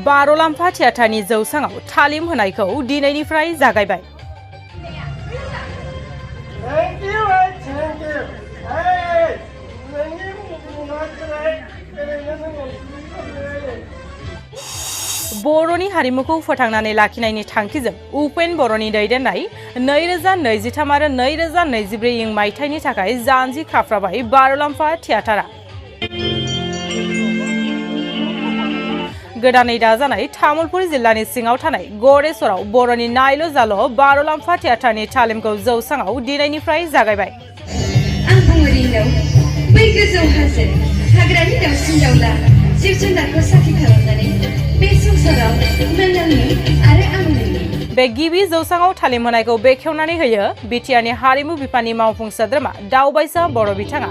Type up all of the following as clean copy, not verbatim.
बार'लाम्फा थियाटारनि जौसाङाव तालिम होनायखौ दिनैनिफ्राय जागायबाय। बर'नि हारिमुखौ फोथांनानै लाखिनायनि थांखिजों उपेन बर'नि दैदेननाय 2023 आरो 2024 इं मायथाइनि थाखाय जानजि खाफ्राबाय बार'लाम्फा थियाटारा। गोदानै दाजानाय तामुलपुर जिल्लानि सिङाव थानाय गरेसराव बर'नि नायल' जाल' बार'लाम्फा थियाटारनि तालिमखौ जौसाङाव दिनैनिफ्राय जागायबाय। आं बुंनो बै गोजौ हाजो हाग्रानि दाउसिन दाउला जिब जुनारखौ साखि खालामनानै बे संसाराव नोंनि आरो आंनि बे गिबि जौसाङाव तालिम होनायखौ बेखेवनानै होयो बिटिआरनि हारिमु बिफाननि मावफुं सोद्रोमा दावबायसा बर' बिथाङा।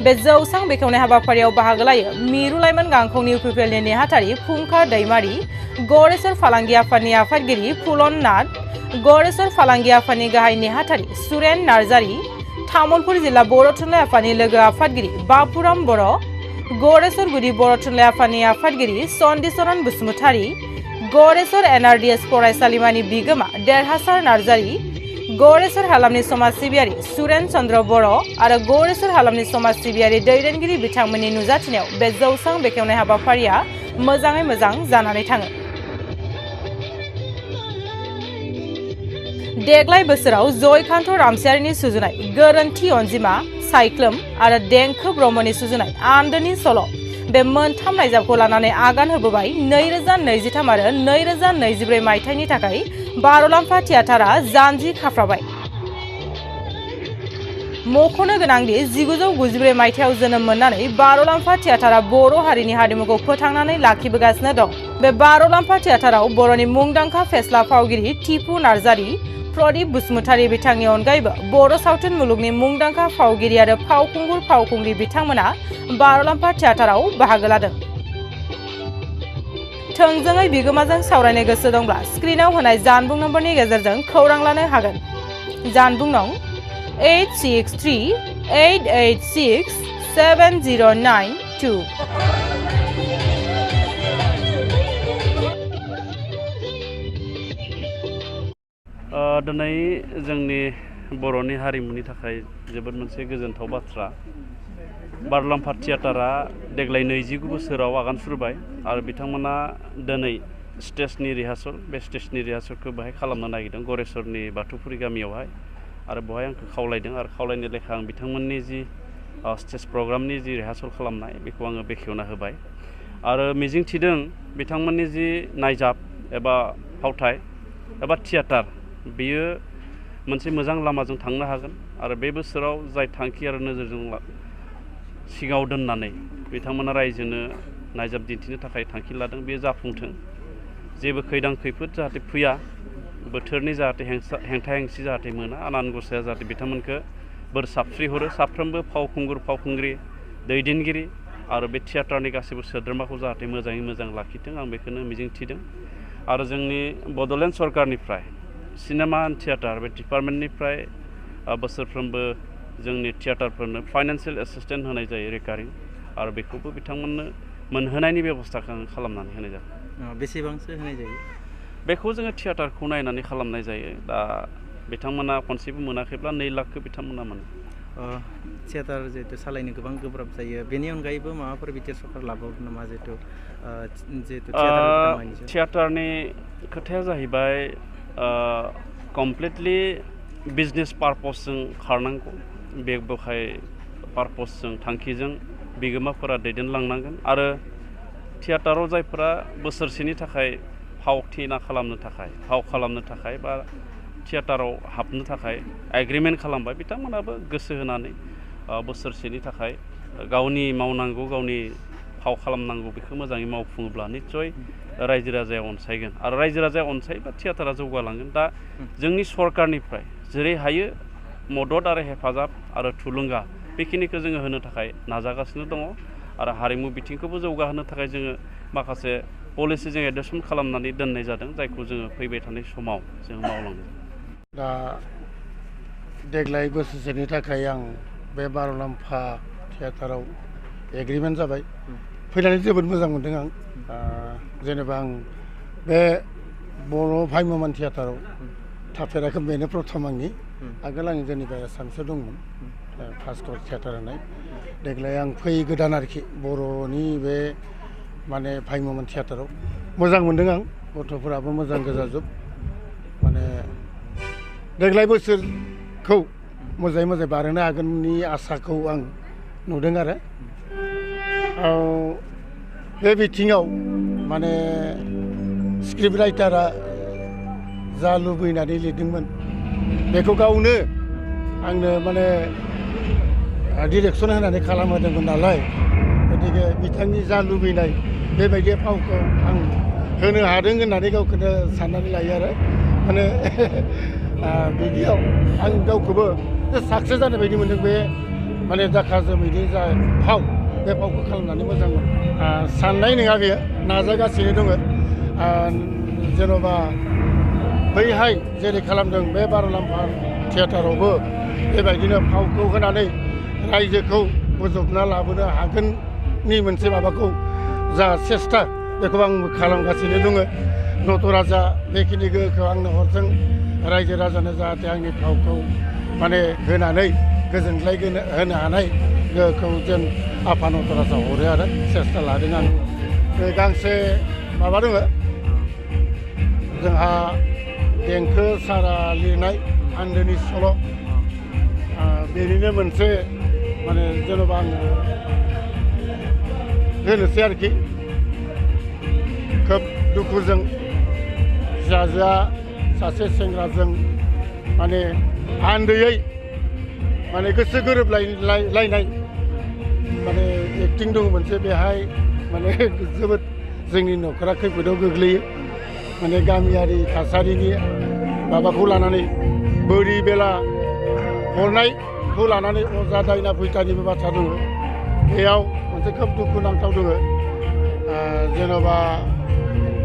बे जौसां बेखेवनाय हाबाफारियाव बाहागो लायो मिरु लाइमोन गांखंनि इउपिपिएलनि नेहाथारि फुंखा दैमारि, गरेसर फालांगि आफादनि आफादगिरि फुलन नाथ, गरेसर फालांगि आफादनि गाहाय नेहाथारि सुरेन नार्जारि, तामुलपुर जिल्ला बर' थुनलाइ आफादनि लोगो आफादगिरि बापुराम बर', गरेसर गुदि बर' थुनलाइ आफादनि आफादगिरि सन्दिचरन बसुमतारी, गरेसर एनआरडिएस फरायसालिमानि बिगोमा देरहासार नार्जारि, गरेसर हालामनि समाज सिबियारि सुरेन चन्द्र बर' आरो गरेसर हालामनि समाज सिबियारि दैदेनगिरि बिथांमोननि नुजाथिनायाव बे जौसां बेखेवनाय हाबाफारिया मोजाङै मोजां जानानै थाङो। देग्लाय बोसोराव जयकान्त रामसियारिनि सुजुनाय गोरोन्थि अनजिमा, साइक्लोम आरो देंखो ब्रह्मनि सुजुनाय आन्दोनि सल' बे मोनथाम नायजाबखौ लानानै आगान होबोबाय 2023 आरो 2024 मायथाइनि थाखाय बार'लाम्फा थियाटारा जानजि खाफ्राबाय। मख'नो गोनांदि 1994 मायथाइयाव जोनोम मोननानै बार'लाम्फा थियाटारा बर' हारिनि हारिमुखौ फोथांनानै लाखिबोगासिनो दं। बे बार'लाम्फा थियाटाराव बर'नि मुंदांखा फेस्ला फावगिरि टिपु नार्जारि, प्रदीप बसुमतारी बिथांनि अनगायैबो बर' सावथुन मुलुगनि मुंदांखा फावगिरि आरो फावखुंगुर फावखुंग्रि बिथांमोना बार'लाम्फा थियाटाराव बाहागो लादों। थोंजोङै बिगोमाजों सावरायनो गोसो दंब्ला स्क्रिनाव होनाय जानबुं नम्बरनि गेजेरजों खौरां लानो हागोन। जानबुं नं 8638867092। दिनै जोंनि बर'नि हारिमुनि थाखाय जोबोद मोनसे गोजोनथाव बाथ्रा। बार'लाम्फा थियाटारा देग्लाय 29 बोसोराव आगान सुरबाय आरो बिथांमोना दिनै स्टेजनि रिहार्सल बे स्टेजनि रिहार्सलखौ बेहाय खालामनो नागिरदों गरेसरनि बाथौफुरि गामियावहाय आरो बेवहाय आंखौ खावलायदों आरो खावलायनाय लेखा आं बिथांमोननि जि स्टेज प्रग्रामनि जि रिहार्सल खालामनाय बेखौ आङो बेखेवना होबाय आरो मिजिंथिदों बिथांमोननि जि नायजाब एबा फावथाय एबा थियाटार बेयो मोनसे मोजां लामाजों थांनो हागोन आरो बे बोसोराव जाय थांखि आरो नोजोरजों सिगाङाव दोननानै बिथांमोना रायजोनो नायजाब दिन्थिनो थाखाय थांखि लादों बे जाफुंथों। जेबो खैदां खैफोद जाहाथे फैया, बोथोरनि जाहाथे हेंथा हेंसि जाहाथे मोना, आनान गसाया जाहाथे बिथांमोनखौ बोर साबस्रि हरो। साफ्रोमबो फावखुंगुर फावखुंग्रि दैदेनगिरि आरो बे थियाटारनि गासैबो सोद्रोमाखौ जाहाथे मोजाङै मोजां लाखिथों आं बेखौनो मिजिंथिदों। आरो जोंनि बड'लेण्ड सरकारनिफ्राय सिनेमा एन्ड थियाटार बे डिपार्टमेन्टनिफ्राय बोसोरफ्रोमबो जोंनि थियाटारफोरनो फाइनान्सियेल एसिस्टेन्ट होनाय जायो रिकारिं आरो बेखौबो बिथांमोननो मोनहोनायनि बेब'स्थाखौ खालामनानै होनाय जादों। बेसेबांसो होनाय जायो? बेखौ जोङो थियाटारखौ नायनानै खालामनाय जायो। दा बिथांमोना खनसेबो मोनाखैब्ला 2 लाखखौ बिथांमोना मोनो। थियाटार जिहेतु सालायनो गोबां गोब्राब जायो, बेनि अनगायैबो माबाफोर बिटिआर सरकार लाबावो नामा? जिहेतु थियाटारनि खोथाया जाहैबाय कमप्लिटलि बिजनेस पारपसजों खारनांगौ। बेवहाय पारपसजों थांखिजों बिगोमाफोरा दैदेनलांनांगोन आरो थियाटाराव जायफोरा बोसोरसेनि थाखाय फाव खालामनो थाखाय बा थियाटाराव हाबनो थाखाय एग्रिमेन्ट खालामबाय बिथांमोनाबो गोसो होनानै बोसोरसेनि थाखाय गावनि मावनांगौ गावनि फाव खालामनांगौ बेखौ मोजाङै मावफुङोब्ला निस्सय रायजो राजाया अनसायगोन आरो रायजो राजाया अनसायोबा थियाटारा जौगालांगोन। दा जोंनि सरकारनिफ्राय जेरै हायो मदद आरो हेफाजाब आरो थुलुंगा बेखिनिखौ जोङो होनो थाखाय नाजागासिनो दङ आरो हारिमु बिथिंखौबो जौगाहोनो थाखाय जोङो माखासे पलिसिजों एडजस्टमेन्ट खालामनानै दोननाय जादों जायखौ जोङो फैबाय थानाय समाव जों मावलांगोन। दा देग्लाय बोसोरसेनि थाखाय आं बे बार'लाम्फा थियेटाराव एग्रिमेन्ट जाबाय। फैनानै जोबोद मोजां मोनदों आं। जेनेबा आं बे बर' भाइम'मान थियेटाराव थाफेराखै, बेनो प्रथम आंनि। आगोल आं जेनेबा एसामिसाव दंमोन, भास्कर थियेटार होननाय। देग्लाय आं फैयै गोदान आरोखि बर'नि बे माने भाइम'मान थियेटाराव मोजां मोनदों आं। गथ'फोराबो मोजां गोजाजोब। माने देग्लाय बोसोरखौ मोजाङै मोजां बारहोनो हागोननि आसाखौ आं नुदों आरो बे बिथिङाव माने स्क्रिप्ट राइटारा जा लुबैनानै लिरदोंमोन बेखौ गावनो आंनो माने डिरेक्सन होनानै खालामहोदोंमोन नालाय, गतिके बिथांनि जा लुबैनाय बेबायदि फावखौ आं होनो हादों होननानै गावखौनो साननानै लायो आरो माने बिदियाव आं गावखौबो साक्सेस जानाय बायदि मोनदों। बे माने दाखा जोमैनि जा फाव, बे फावखौ खालामनानै मोजां मोनो। साननाय नङा, बेयो नाजागासिनो दङ। जेन'बा बैहाय जेरै खालामदों बे बार'लाम्फा थियेटारावबो बेबायदिनो फावखौ होनानै रायजोखौ बोजबना लाबोनो हागोननि मोनसे माबाखौ जा सेस्था बेखौ आं खालामगासिनो दङ। नट' राजा बेखिनि गोहोखौ आंनो हरथों, रायजो राजानो जाहाथे आंनि फावखौ माने होनानै गोजोनग्लाय होनो हानाय गोहोखौ जेन आफा नट' राजा हरो आरो सेस्था लादों आं। बे गांसे माबा दङ जोंहा देंखो सारा लिरनाय आन्दोनि सल', बेनिनो मोनसे माने जेन'बा आङो होनोसै आरोखि। खोब दुखुजों फिसाजोआ सासे सेंग्राजों माने आन्दैयै माने गोसो गोरोबलायनाय माने एक्टिं दङ मोनसे, बेहाय माने जोबोद जोंनि न'खरा खैफोदाव गोग्लैयो। माने गामियारि थासारिनि माबाखौ लानानै बोरि बेला हरनायखौ लानानै अजा दायना फैथानिबो बाथ्रा दङ। बेयाव मोनसे खोब दुखु नांथाव दङ। जेन'बा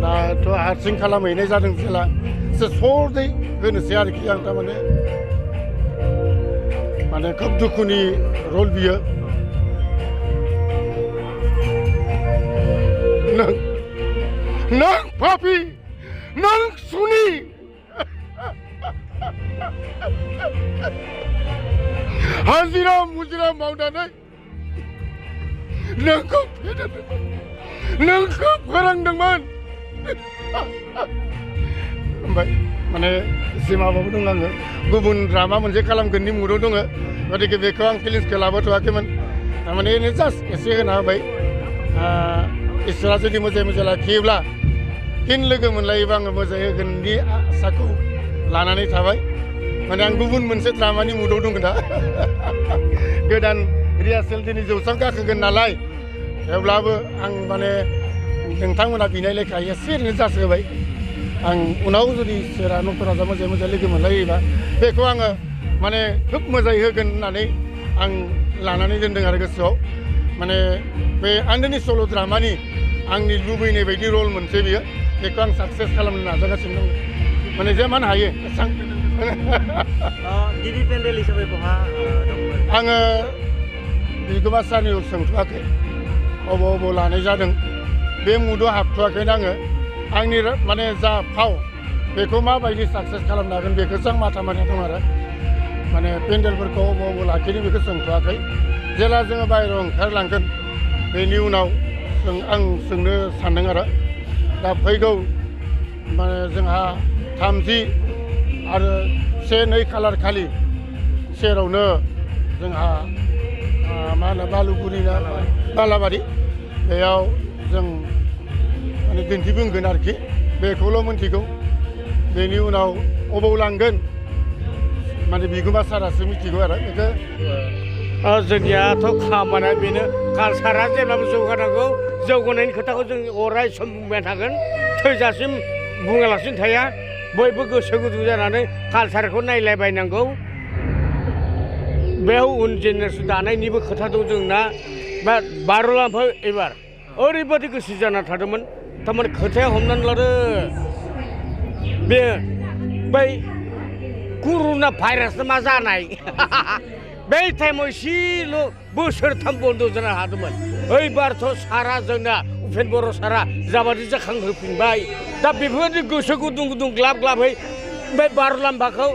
दाथ' हारसिं खालामहैनाय जादों जेला एसे सर्टै होनोसै आरोखि आं। थारमाने माने खोब दुखुनि रल बियो। नों पापि, नों सुनि, हाजिरा मुजिरा मावनानै नोंखौ फेदेरदोंमोन, नोंखौ फोरोंदोंमोन। ओमफ्राय माने सिमाबाबो दं आङो, गुबुन ड्रामा मोनसे खालामगोननि मुडआव दङ। गतिके बेखौ आं फिलिंसखौ लाबोथ'वाखैमोन, थारमाने ओरैनो जास्ट एसे होना होबाय। इसोरा जुदि मोजाङै मोजां लाखियोब्ला फिन लोगो मोनलायोबा आङो मोजाङै होगोननि आसाखौ लानानै थाबाय। माने आं गुबुन मोनसे ड्रामानि मुडआव दङ दा। गोदान रिहार्सेल दिनै जौस्रां गाखोगोन नालाय, थेवब्लाबो आं माने नोंथांमोना बिनाय लेखा एसे ओरैनो जास्ट होबाय। आं उनाव जुदि इसोरा नट' राजा मोजाङै मोजां लोगो मोनलायोबा बेखौ आङो माने खोब मोजाङै होगोन होननानै आं लानानै दोनदों आरो गोसोआव। माने बे आन्दोनि सल' ड्रामानि आंनि लुबैनाय बायदि रल मोनसे बियो, बेखौ आं साक्सेस खालामनो नाजागासिनो दङ। माने जेमान हायो एसां। गिबि पेन्डेल हिसाबै बहा दंमोन? आङो बिगोमा सारनियाव सोंथ'वाखै, अबाव लानाय जादों बे मुडआव हाबथ'वाखैनो आङो। आंनि माने जा फाव बेखौ माबायदि साक्सेस खालामनो हागोन बेखौसो आं माथा मारिना दं आरो। माने पेन्डेलफोरखौ अबाव लाखिनो बेखौ सोंथ'वाखै। जेला जोङो बायहेरायाव ओंखारलांगोन बेनि उनाव आं सोंनो सानदों आरो। दा फैगौ माने जोंहा 30 आरो 1-2 खालार खालि सेरावनो जोंहा मा होनो बालुगुरि ना बालाबारि, बेयाव जों माने दिन्थिफुंगोन आरोखि। बेखौल' मिन्थिगौ। बेनि उनाव अबाव लांगोन माने बिगोमा सारासो मिथिगौ आरो बेखौ। जोंनियाथ' खामानिया बेनो, कालसारा जेब्लाबो जौगानांगौ। जौगानायनि खोथाखौ जों अराय सम बुंबाय थागोन, थैजासिम बुङालासिनो थाया। बयबो गोसो गुदुं जानानै कालसारखौ नायलायबायनांगौ। बेयाव उन जेनेरेसन दानायनिबो खोथा दं जोंना। बा बार'लाम्फा एबार ओरैबादि गोसो जाना थादोंमोन, थारमाने खोथाया हमनानै लादो बे बै कर'ना भाइरास मा जानाय बै टाइमाव एसेल' बोसोरथाम बन्द' जानो हादोंमोन ओइबारथ' सारा जोंना उपेन बर' सारा जाबादि जाखांहोफिनबाय दा बेफोरबायदि गोसो गुदुं गुदुं ग्लाब ग्लाबै बे बार'लाम्फाखौ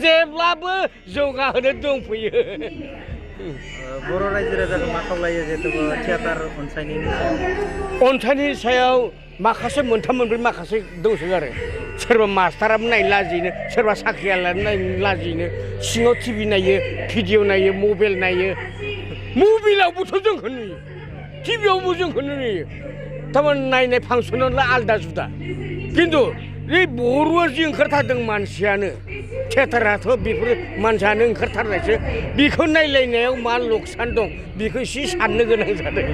जेब्लाबो जौगाहोनो दंफैयो बर' रायजो राजाखौ मा खावलायो जिहेतु थियाटार अनसायनायनि सायाव माखासे मोनथाम मोनब्रै माखासे दंसै आरो सोरबा मास्टाराबो नायनो लाजिनो सोरबा साख्रियालानो नायनो लाजिनो सिङाव टिभि नायो भिडिअ नायो मबाइल नायो मबाइलावबोथ' जोंखौ नुयो टिभियावबो जोंखौ नुयो थारमाने नायनाय फांसनावलाय आलदा जुदा खिन्थु बे बर'आ जि ओंखारथारदों मानसियानो थियाटाराथ' बेफोर मानसियानो ओंखारथारनायसो बेखौ नायलायनायाव मा लकसान दं बेखौ एसे साननो गोनां जादों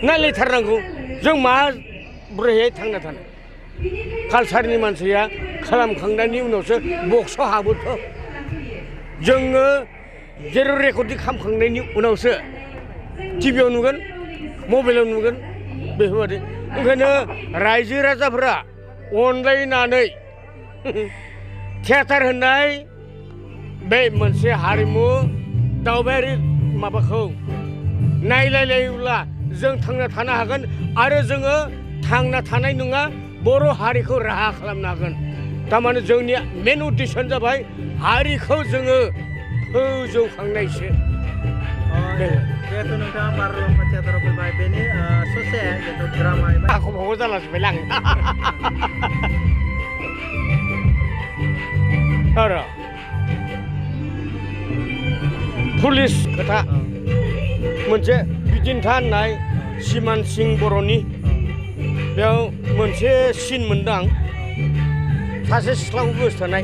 नायलायथारनांगौ जों माब्रैहाय थांना थानो कालसारनि मानसिया खालामखांनायनि उनावसो बक्सआव हाबोथ' जोङो जेरै रेकर्डिं खालामखांनायनि उनावसो टिभियाव नुगोन मबाइलाव नुगोन बेफोरबायदि ओंखायनो रायजो राजाफोरा अनलायनानै थियाटार होननाय बे मोनसे हारिमु दावबायारि माबाखौ नायलायलायोब्ला जों थांना थानो हागोन आरो जोङो थांना थानाय नङा बर' हारिखौ राहा खालामनो हागोन थारमाने जोंनि मेन उद्देश्यआनो जाबाय हारिखौ जोङो फोजौखांनायसो जिहेतु नोंथाङा बार'लाम्फा थियाटाराव फैबाय बेनि ससे जिहेतु ड्रामा आखौ फाखौ जालाजोब्बाय आं आरो पुलिस खोथा मोनसे बिदिन्था होननाय सिमान सिं बर'नि बेयाव मोनसे सिन मोनदों आं सासे सिख्लाखौ गोसोथोनाय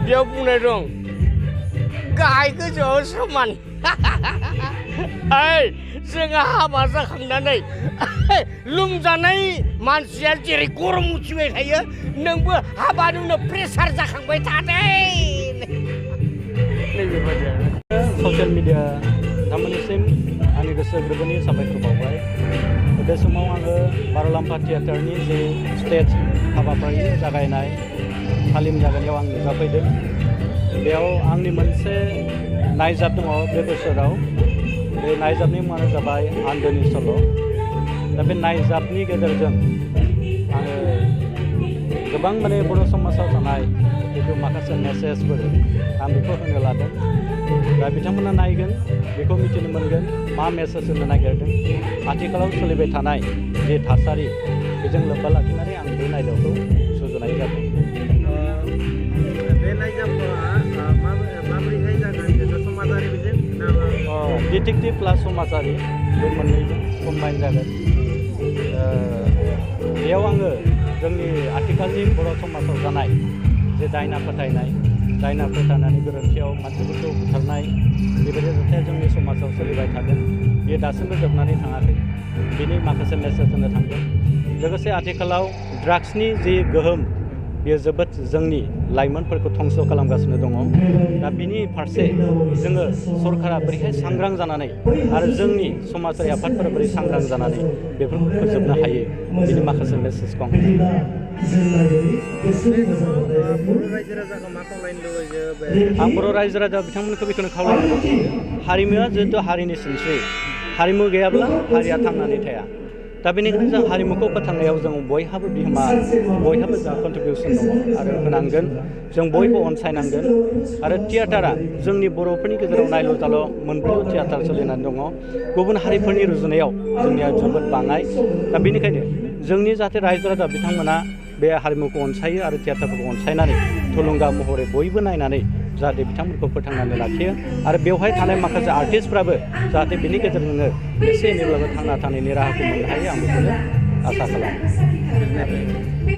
बेयाव बुंनाय दं गाहाय गोजौआव समान जोंहा हाबा जाखांनानै लोमजानाय मानसिया जेरै गरम उथिबाय थायो नोंबो हाबानि उनाव प्रेसार जाखांबाय थादों ससियेल मिडिया नोंथांमोननिसिम आंनि गोसो गोरबोनि साबायखर बावबाय बे समाव आङो बार'लाम्फा थियाटारनि जे स्टेज हाबाफारि जागायनाय तालिम जागायनायाव आं नुजाफैदों बेयाव आंनि मोनसे नायजाब दङ बे बोसोराव बे नायजाबनि मुङानो जाबाय आन्दोनि सल' दा बे नायजाबनि गेजेरजों आङो गोबां माने बर' समाजाव थानाय जिथु माखासे मेसेजफोर आं बेखौ होनो लादों दा बिथांमोना नायगोन बेखौ मिथिनो मोनगोन मा मेसेज होनो नागिरदों आथिखालाव सोलिबाय थानाय जे थासारि बेजों लोब्बा लाखिनानै आं बे नायजाबखौ सुजुनाय जादों बे नायजाबआ माबोरैहाय जागोन जिहेतु समाजारि बिजों डिटेक्टिभ प्लास समाजारि बे मोननैजों कम्बाइन जागोन बेयाव आङो जोंनि आथिखालनि बर' समाजाव जानाय जे दायना फोथायनानै गोरोन्थियाव मानसिफोरखौ बुथारनाय बेबायदि जाथाया जोंनि समाजाव सोलिबाय थागोन बेयो दासिमबो जोबनानै थाङाखै बेनि माखासे मेसेज होनो थांगोन लोगोसे आथिखालाव ड्राग्सनि जि गोहोम बेयो जोबोद जोंनि लाइमोनफोरखौ धंस खालामगासिनो दङ दा बिनि फारसे जोङो सरकारा बोरैहाय सांग्रां जानानै आरो जोंनि समाजारि आफादफोरा बोरै सांग्रां जानानै बेफोरखौ फोजोबनो हायो बिनि माखासे मेसेजखौ आं बर' रायजो राजा बिथांमोनखौ बेखौनो खावलायनो लुबैयो हारिमुवा जिहेतु हारिनि सिनस्रि हारिमु गैयाब्ला हारिया थांनानै थाया दा बेनिखायनो जों हारिमुखौ फोथांनायाव जों बयहाबो बिहोमा बयहाबो जोंहा कन्ट्रिबिउसन दङ आरो होनांगोन जों बयबो अनसायनांगोन आरो थियाटारा जोंनि बर'फोरनि गेजेराव नायल' जाल' मोनब्रै थियाटार सोलिनानै दङ गुबुन हारिफोरनि रुजुनायाव जोंनिया जोबोद बाङाय दा बेनिखायनो जोंनि जाहाथे रायजो राजा बिथांमोना बे हारिमुखौ अनसायो आरो थियाटारफोरखौ अनसायनानै थुलुंगा महरै बयबो नायनानै जाहाथे बिथांमोनखौ फोथांनानै लाखियो आरो बेवहाय थानाय माखासे आर्टिस्टफ्राबो जाहाथे बिनि गेजेरजोंनो एसे एनैब्लाबो थांना थानायनि राहाखौ मोननो हायो आं बेखौनो आसा खालामो